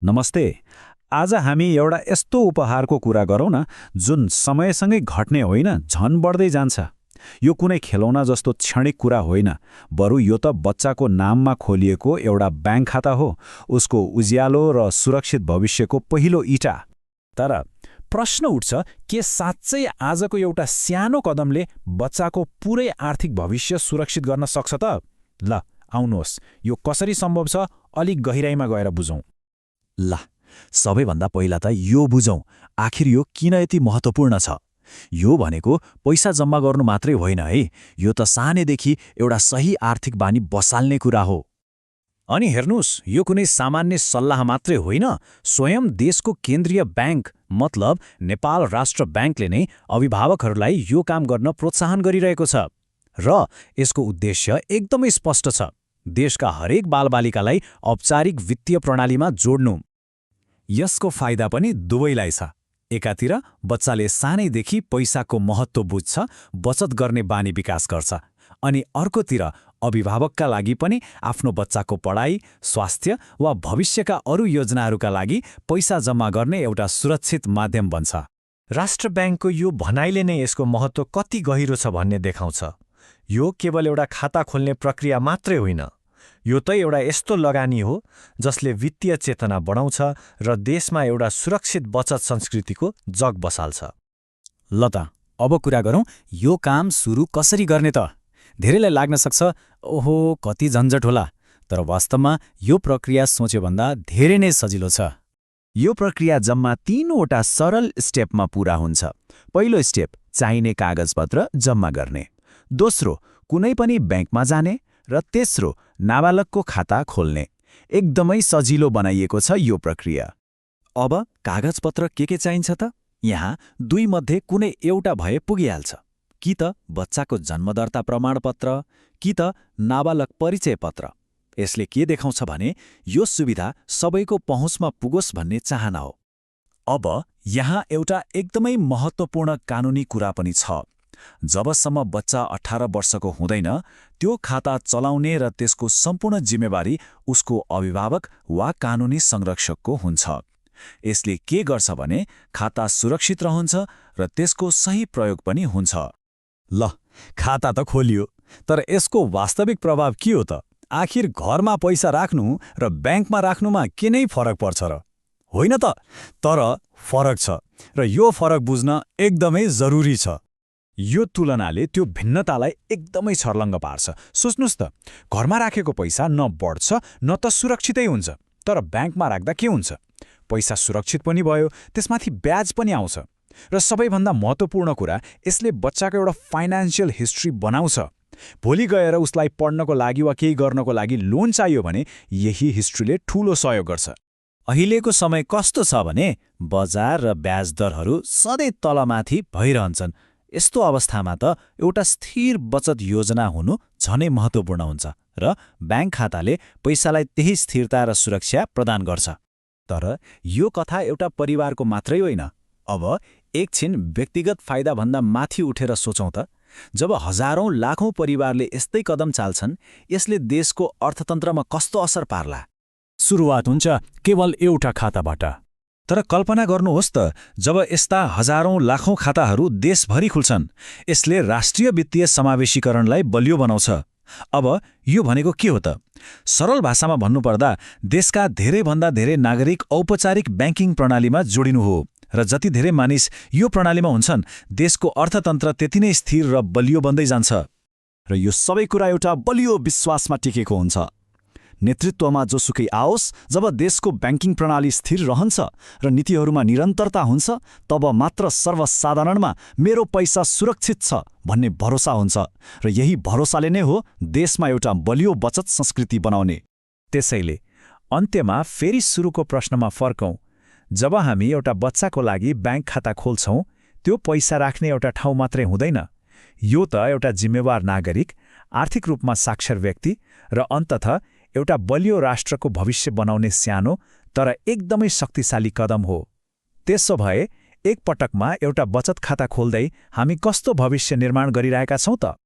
नमस्ते। आज हामी एउटा यस्तो उपहारको कुरा गरौँ न जुन समयसँगै घट्ने होइन, झन बढ्दै जान्छ। यो कुनै खेलौना जस्तो क्षणिक कुरा होइन, बरु यो त बच्चाको नाममा खोलिएको एउटा ब्याङ्क खाता हो, उसको उज्यालो र सुरक्षित भविष्यको पहिलो इँटा। तर प्रश्न उठ्छ, के साँच्चै आजको एउटा सानो कदमले बच्चाको पुरै आर्थिक भविष्य सुरक्षित गर्न सक्छ त? ल आउनुहोस्, यो कसरी सम्भव छ, अलिक गहिराइमा गएर बुझौँ। ल सबैभन्दा पहिला त यो बुझौँ, आखिर यो किन यति महत्त्वपूर्ण छ। यो भनेको पैसा जम्मा गर्नु मात्रै होइन है, यो त सानैदेखि एउटा सही आर्थिक बानी बसाल्ने कुरा हो। अनि हेर्नुहोस्, यो कुनै सामान्य सल्लाह मात्रै होइन, स्वयं देशको केन्द्रीय ब्याङ्क मतलब नेपाल राष्ट्र ब्याङ्कले नै अभिभावकहरूलाई यो काम गर्न प्रोत्साहन गरिरहेको छ। र यसको उद्देश्य एकदमै स्पष्ट छ, देशका हरेक बालबालिकालाई औपचारिक वित्तीय प्रणालीमा जोड्नु। यसको फाइदा पनि दुवैलाई छ। एकातिर बच्चाले सानैदेखि पैसाको महत्त्व बुझ्छ, बचत गर्ने बानी विकास गर्छ, अनि अर्कोतिर अभिभावकका लागि पनि आफ्नो बच्चाको पढाइ, स्वास्थ्य वा भविष्यका अरू योजनाहरूका लागि पैसा जम्मा गर्ने एउटा सुरक्षित माध्यम बन्छ। राष्ट्र ब्याङ्कको यो भनाइले नै यसको महत्त्व कति गहिरो छ भन्ने देखाउँछ। यो केवल एउटा खाता खोल्ने प्रक्रिया मात्रै होइन, यो त एउटा यस्तो लगानी हो जसले वित्तीय चेतना बढाउँछ र देशमा एउटा सुरक्षित बचत संस्कृतिको जग बसाल्छ। ल त अब कुरा गरौँ, यो काम सुरु कसरी गर्ने त? धेरैलाई लाग्न सक्छ, ओहो कति झन्झट होला, तर वास्तवमा यो प्रक्रिया सोचेभन्दा धेरै नै सजिलो छ। यो प्रक्रिया जम्मा 3वटा सरल स्टेपमा पूरा हुन्छ। पहिलो स्टेप, चाहिने कागजपत्र जम्मा गर्ने। दोस्रो, कुनै पनि ब्याङ्कमा जाने। र तेस्रो, नाबालकको खाता खोल्ने। एकदमै सजिलो बनाइएको छ यो प्रक्रिया। अब कागजपत्र के चाहिन्छ त? यहाँ दुईमध्ये कुनै एउटा भए पुगिहाल्छ। कि त बच्चाको जन्मदर्ता प्रमाणपत्र, कि त नाबालक परिचय पत्र। यसले के देखाउँछ भने यो सुविधा सबैको पहुँचमा पुगोस् भन्ने चाहना हो। अब यहाँ एउटा एकदमै महत्त्वपूर्ण कानुनी कुरा पनि छ। जबसम्म बच्चा 18 वर्षको हुँदैन, त्यो खाता चलाउने र त्यसको सम्पूर्ण जिम्मेवारी उसको अभिभावक वा कानुनी संरक्षकको हुन्छ। यसले के गर्छ भने खाता सुरक्षित रहन्छ र त्यसको सही प्रयोग पनि हुन्छ। ल खाता त खोलियो, तर यसको वास्तविक प्रभाव के हो त? आखिर घरमा पैसा राख्नु र ब्याङ्कमा राख्नुमा के नै फरक पर्छ र? होइन त, तर फरक छ, र यो फरक बुझ्न एकदमै जरुरी छ। यो तुलनाले त्यो भिन्नतालाई एकदमै छर्लङ्ग पार्छ। सोच्नुस् त, घरमा राखेको पैसा न बढ्छ न त सुरक्षितै हुन्छ, तर ब्याङ्कमा राख्दा के हुन्छ? पैसा सुरक्षित पनि भयो, त्यसमाथि ब्याज पनि आउँछ। र सबैभन्दा महत्त्वपूर्ण कुरा, यसले बच्चाको एउटा फाइनान्सियल हिस्ट्री बनाउँछ। भोलि गएर उसलाई पढ्नको लागि वा केही गर्नको लागि लोन चाहियो भने यही हिस्ट्रीले ठूलो सहयोग गर्छ। अहिलेको समय कस्तो छ भने बजार र ब्याज दरहरू सधैँ तलमाथि भइरहन्छन्। यस्तो अवस्थामा त एउटा स्थिर बचत योजना हुनु झनै महत्त्वपूर्ण हुन्छ, र ब्याङ्क खाताले पैसालाई त्यही स्थिरता र सुरक्षा प्रदान गर्छ। तर यो कथा एउटा परिवारको मात्रै होइन। अब एकछिन व्यक्तिगत फाइदाभन्दा माथि उठेर सोचौँ त, जब हजारौं लाखौं परिवारले यस्तै कदम चाल्छन्, यसले देशको अर्थतन्त्रमा कस्तो असर पार्ला? सुरुवात हुन्छ केवल एउटा खाताबाट। तर कल्पना गर्नुहोस् त, जब यस्ता हजारौं लाखौं खाताहरू देशभरि खुल्छन्, यसले राष्ट्रिय वित्तीय समावेशीकरणलाई बलियो बनाउँछ। अब यो भनेको के हो त? सरल भाषामा भन्नुपर्दा देशका धेरैभन्दा धेरै नागरिक औपचारिक ब्याङ्किङ प्रणालीमा जोडिनु हो, र जति धेरै मानिस यो प्रणालीमा हुन्छन्, देशको अर्थतन्त्र त्यति नै स्थिर र बलियो बन्दै जान्छ। र यो सबै कुरा एउटा बलियो विश्वासमा टिकेको हुन्छ। नेतृत्वमा जोसुकै आओस्, जब देशको ब्याङ्किङ प्रणाली स्थिर रहन्छ र नीतिहरूमा निरन्तरता हुन्छ, तब मात्र सर्वसाधारणमा मेरो पैसा सुरक्षित छ भन्ने भरोसा हुन्छ, र यही भरोसाले नै हो देशमा एउटा बलियो बचत संस्कृति बनाउने। त्यसैले अन्त्यमा फेरि सुरुको प्रश्नमा फर्कौँ। जब हामी एउटा बच्चाको लागि ब्याङ्क खाता खोल्छौँ, त्यो पैसा राख्ने एउटा ठाउँ मात्रै हुँदैन। यो त एउटा जिम्मेवार नागरिक, आर्थिक रूपमा साक्षर व्यक्ति, र अन्ततः एउटा बलियो राष्ट्रको भविष्य बनाउने सानो तर एकदमै शक्तिशाली कदम हो। त्यसो भए एक पटकमा एउटा बचत खाता खोल्दै हामी कस्तो भविष्य निर्माण गरिरहेका छौँ त?